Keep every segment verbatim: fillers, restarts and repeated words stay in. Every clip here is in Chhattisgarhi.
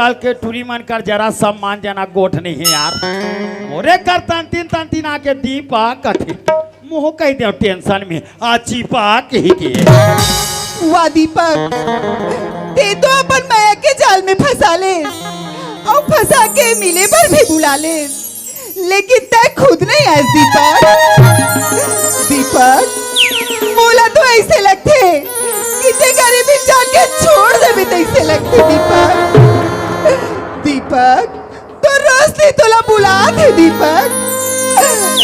आजकल के टूरी मन कर जरा सम्मान जनक गोठ नहीं हे यार। मोरे कर तंतिन तंतिन आके दीपक कथे, मोहो कहि देव टेंशन में आ चिपक ही के। वाह दीपक, ते तो अपन मया के जाल में फंसा ले अउ फंसा के मिले बर भी बुला ले, लेकिन तै खुद नहीं आस दीपक। दीपक, मोला तो ऐसे लगथे कि ते गरीब इंसान के छोड़ देबे तैसे लगथे दीपक। दीपक, तो रोशनी तोला बुलात हे दीपक।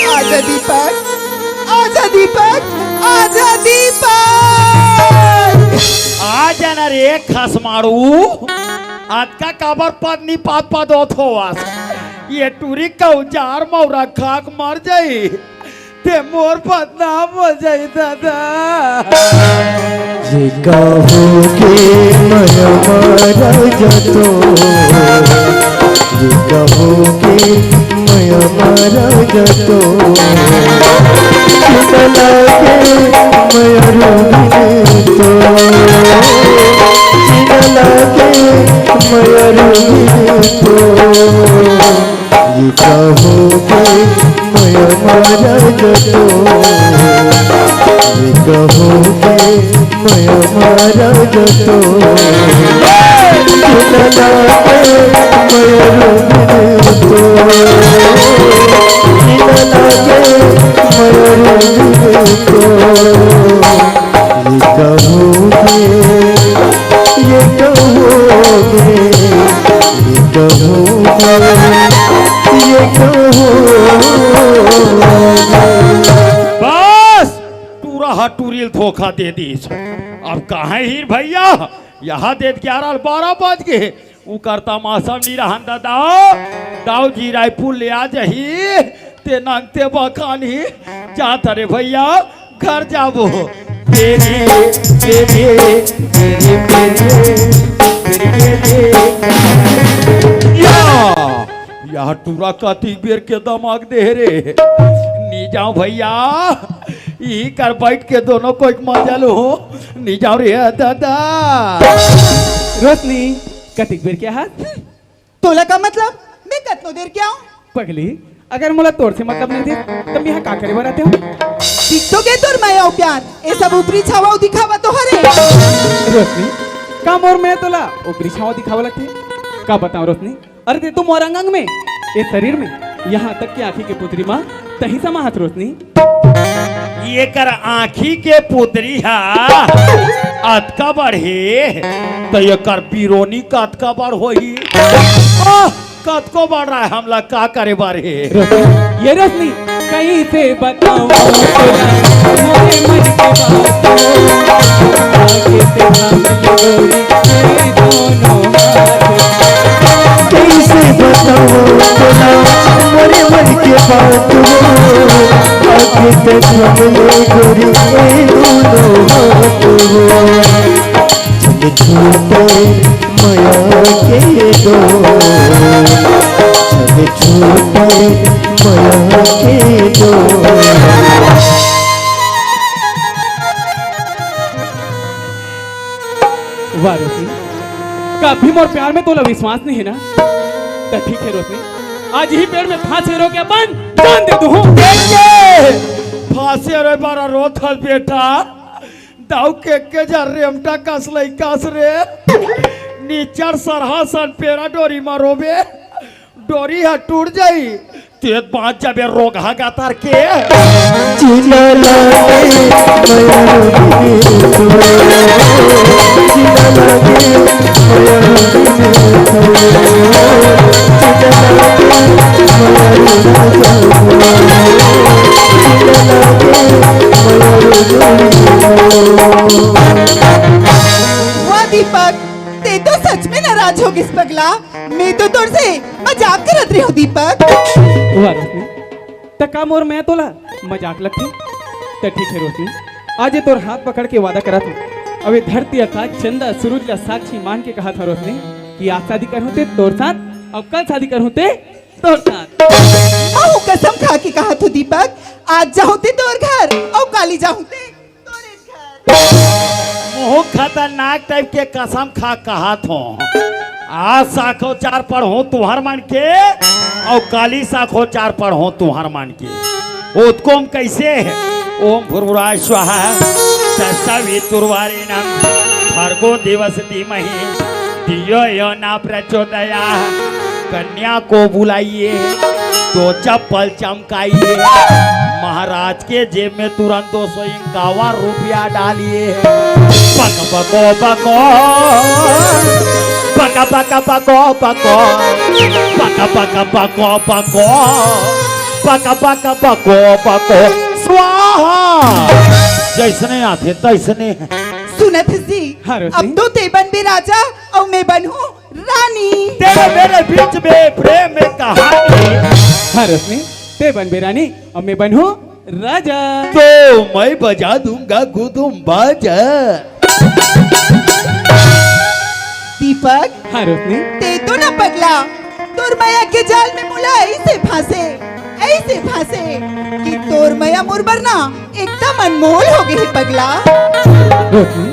आजा दीपक, आजा दीपक, आजा दीपक। आ जाना रे खसमाड़ू, अतका काबर पद नी पात पात होत होवस। ये टूरी कौजार मौरा खाक मर जाई, ते मोर बदनाम हो जाई दादा। ये कहो के मया मारा जतो, ये कहो के मया मारा जतो, चिता लागे मया रोगिन तो, चिता लागे मया रोगिन तो। ये कहो के मया मारा जतो, ये कहो के मया मारा जतो। चिता लागे मया रोगिन तो, चिता लागे मया रोगिन तो। ये कहोगे, ये कहोगे, ये कहोगे, ये कहोगे। बस, टूरा हा टूरी ल धोखा दे दीस। अब कहाँ हीर भैया, यहाँ देत ग्यारह बारह बज गे। उकर तमाशा नी रहन ददा। दाऊ जी रायपुर ले आ जही, ते नंगते बखानी। जात रे भैया, घर जाबो। तेरी, तेरी, तेरी, तेरी, तेरी, तेरी। या, या टूरा कतिक बेर के दमाग दे रे। नी जाओ भैया, ई कर बैठ के दोनों कोई मजा लो। नी जाओ रे दादा। रोशनी, कतिक बेर के हाथ? तोला का मतलब? मैं कतनो देर के आऊं? पगली, अगर मोला तोर से मतलब नहीं थे, तब यहाँ का करे बर आते हो? दिख तो गे तोर मया अउ प्यार, ये सब ऊपरी छावा दिखावा तो हरे। रोशनी, का मोर मया तोला ऊपरी छावा दिखावा लगथे? का बताऊं रोशनी, अरे ते तो मोर अंग अंग में, ये शरीर में, यहाँ तक कि आँखी के पुतरी मा तही समा हस रोशनी। ये कर आँखी के पुतरी हा अतका बड़ हे, तो ये कर बिरोनी कतका बड़ होही? आह, कतको बड़ रहा है, हमला का करे बर हे? रोशनी, ये रोशनी, कहीं से बताऊं तोला, मोरे मन के बात। आगे से थाम ले गोरी, मेरे दोनों हाथ। कैसे बताऊं तोला, मोरे मन के बात हो, आगे से थाम ले गोरी, ए दोनों हाथ हो। छूटे मया के डोर, छूटे मया के डोर। वाह रोशनी, कभी मोर प्यार में तोला विश्वास नहीं है ना? तो ठीक है रोशनी, आज ही पेड़ में फांसी रो के अपन जान दे दूं। फांसी रे बारा रोथल बेटा, दाऊ के के जा रेमटा कस लइकास रे। निचर सरहा सन पेरा डोरी मा रोबे, डोरी हा टूट जाई, तेत बाँच जाबे रोगहा गातर के। जीना लागे मया रोगिन तो, जीना लागे मया रोगिन तो, जीना लागे मया रोगिन तो, जीना लागे मया रोगिन तो। वाह दीपक, ते तो सच में नाराज हो गिस पगला। मैं तो तोर से मजाक करत रही हूँ दीपक। वाह रोशनी, त का मोर मया तोला मजाक लगथे? त ठीक है रोशनी, आज ये तोर हाथ पकड़ के वादा करत हूँ, अबे धरती आकाश चंदा सूरज ला साक्षी मान के कहत हूँ रोशनी कि आज शादी करहूँ ते तोर साथ, अउ कल शादी करहूँ ते तोर साथ। महू कसम खा के कहत हूँ दीपक, आज जाहूँ ते तोर घर अउ काली जाहूँ ते तोरे घर। मुँह खतरनाक टाइप के कसम खा कहत हो। आज साखोचार पढ़ो तुहर मन के, अउ काली साखोचार पढ़ो तुहर मन के। ओतको म कइसे हे? ओम भूर्भुवः स्वाहा, तत्सवितुर्वरेण्यं, भर्गो देवस्य धीमहि, धियो यो न प्रचोदयात्। कन्या को बुलाइए, तो चप्पल चमकाइए। महाराज के जेब में तुरंत दो सौ इक्यावन रुपया डालिए। पक पको पको, पक पक पको पको, पक पक पको पको, पक पक पको पको, स्वाहा। जैसने आथे तैसने। सुनत हस जी, हाँ, रोशनी। अब तो तैं बनबे राजा अउ मैं बनहूँ रानी। तेरे मेरे बीच में प्रेम में कहानी। हाँ रोशनी, तैं बनबे रानी अउ मैं बनहूँ राजा। तो मैं बजा दूंगा गुदुम बाजा। दीपक, हाँ रोशनी। तैं तो ना पगला, तोर मया के जाल में मोला अइसे फांसे, अइसे फांसे कि तोर मया मोर बर ना एकदम अनमोल हो गे हे पगला। रोशनी,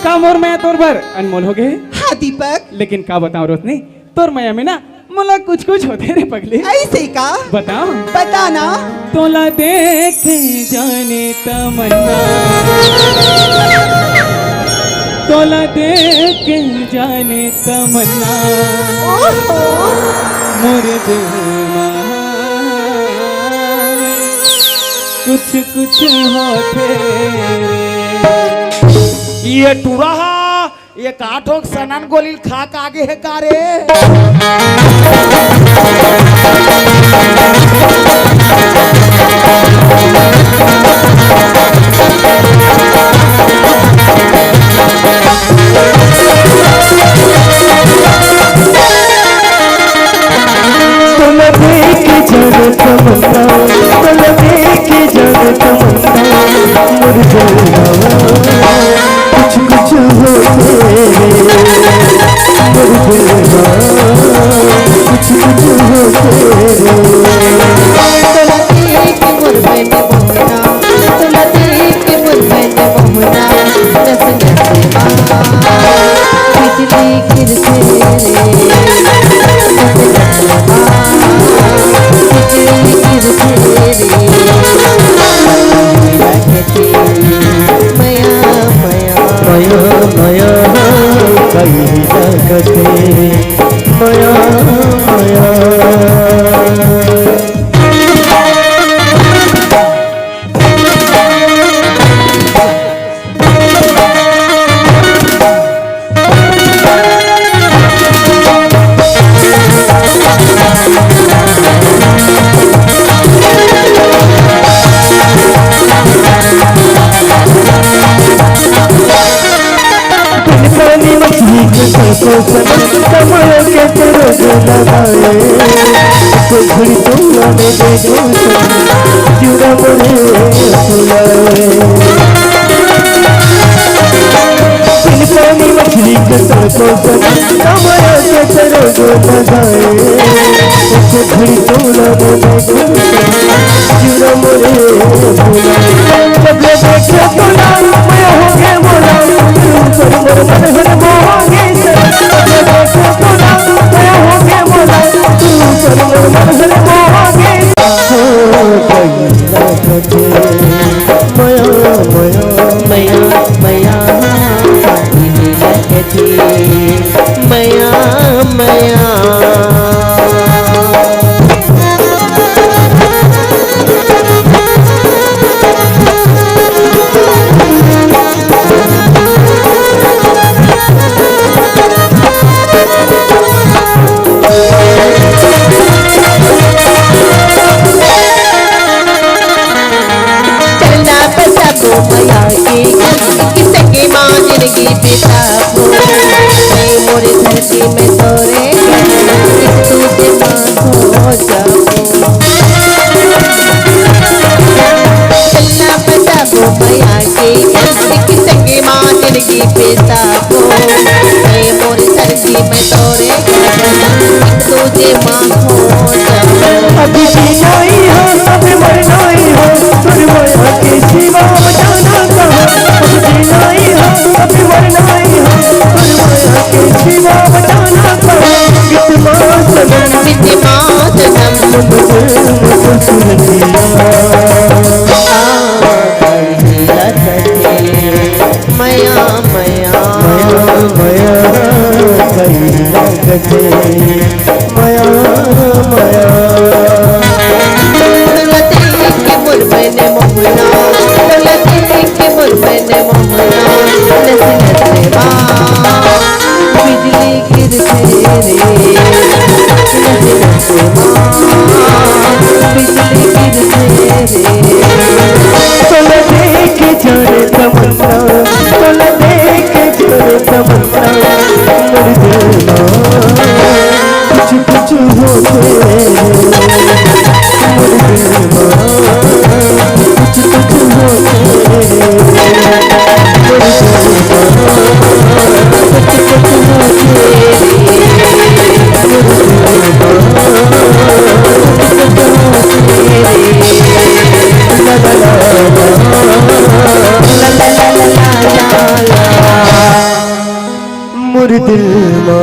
का मोर मया तोर बर अनमोल हो गे हे? हाँ दीपक। लेकिन का बतावं रोशनी, तोर मया में ना मोला कुछ कुछ होथे रे पगली। अइसे का? बतावं। बता ना। तोला देख के जाने तमन्ना, तोला देख के जाने तमन्ना, ओहो। मोर दिल मा कुछ कुछ होथे रे। ये टूरा हा, ये का ठोक सनन गोली ल खा के आगे हे का रे? तोला देख के जाने तमन्ना, तोला देख के जाने तमन्ना, मोर दिल मा कुछ कुछ होथे रे, मोर दिल मा कुछ कुछ होथे रे। तोला देख के मोर मन मोहना, तोला देख के मोर मन मोहना, नस नस मा बिजली गिरथे रे, नस नस मा बिजली गिरथे रे। मया, मया। मया, मया, कही लगथे। मया, मया। बिन पानी मछली के तड़पो सनम, कमल के तेरे जो लगाए। एक घड़ी तोला में देखो सनम, क्यों ना मरे बुलाए। बिन पानी मछली के तड़पो सनम, कमल के तेरे जो लगाए। एक घड़ी तोला में देखो सनम, क्यों ना मरे बुलाए। जब ले देखे तोला, मैं हो गए मोला, तू पर मोर मन हर मोह गए से। जब ले देखे तोला, मैं हो गए मोला, तू पर मोर मन हर मोह गए। हो गई लगथे, मया, मया, मया, मया, लगथे, मया, मया। चलना बसाबो मया के, एक संगे माँ जिंदगी बिताबो। मैं मोरे धरती में तोरे, एक दूजे माँ हो जाबो। चलना बसाबो मया के, एक संगे माँ जिंदगी बिताबो। मैं मोरे धरती में तोरे, एक दूजे माँ हो जाबो। अभी जीना ही हो, अभी मरना ही हो, तोर मया के सिवा बचाना कहाँ। अभी जीना ही हो, अभी मरना ही हो, तोर मया के सिवा बचाना मया मया मया मया कहीं लगते। मया मया। तोला देख के मोर मन मोहना, तोला देख के मोर मन मोहना, नस नस में बा बिजली गिरथे रे, नस नस में बा बिजली गिरथे रे। तोला देख के जाने तमन्ना, तोला देख के जाने तमन्ना, मोर दिल मा कुछ कुछ होथे रे, मोर दिल मा कुछ कुछ होथे रे, मोर दिल मा कुछ कुछ होथे रे, मोर दिल मा कुछ कुछ होथे रे। ला ला ला ला, ला ला ला ला ला ला। मोर दिल मा